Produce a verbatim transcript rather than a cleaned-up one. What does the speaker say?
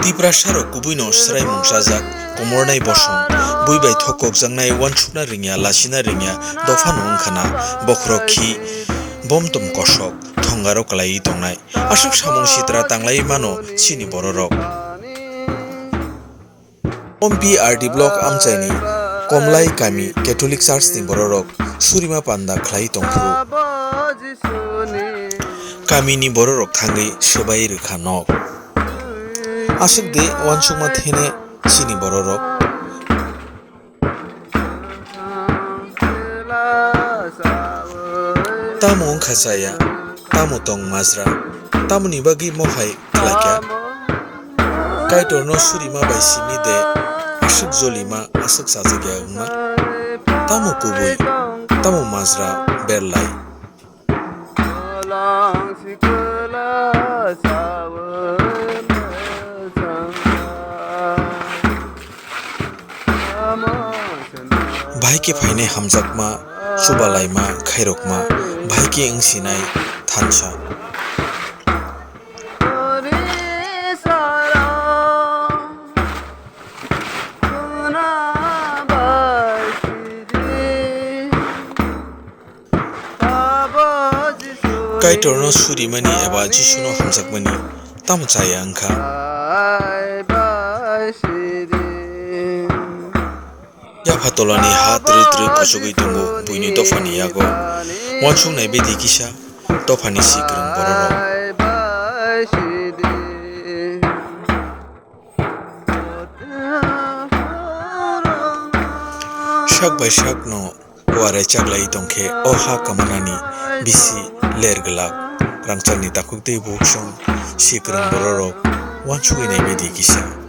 Tiprasarok kubuino swraimung chajak, komornai bosong, bui bai thok kokjaknai, uansukna rwngya, lasina rwngya, dophano wngkha na, bokhorok khi, bomtom kosok, thongaro kwlaiwi tongnai. Aswk samung sitra tanglaiwi mano chini bororok. Ompi R D block amchaini Komlai kami Catholic Church ni bororok surima panda khlai tongphuru. Kamini bororok thangwi swbai rwkha nok. Aswk de uansukma thene chini bororok. Tamo wngkha chaya, tamo tong majra, tamoni bagwi mohai khlaikha? Kaitorno surima bai simi de aswk jolima, aswk chajakya wngma? Tamo kubui, tamo majra berlai? Bahai khe phainai hamjakma, chubalaima, khairokma, bahai khe wngsinai thansa. Kaitorno surimani eba Jisuno hamjakmani tamo chaya wngkha? Yapha tolani ha twrwi twrwi kochogwi tongo buini dophani yago. Uansuknai bedi kisa dophani si kwrwng bororok. Sak bai sakno uarai chaklai tongkhe o ha kamanani bisi ler glak. Rangchakni takhuk tei bukhuk song si kwrwng bororok uansugwi nai bedi kisa.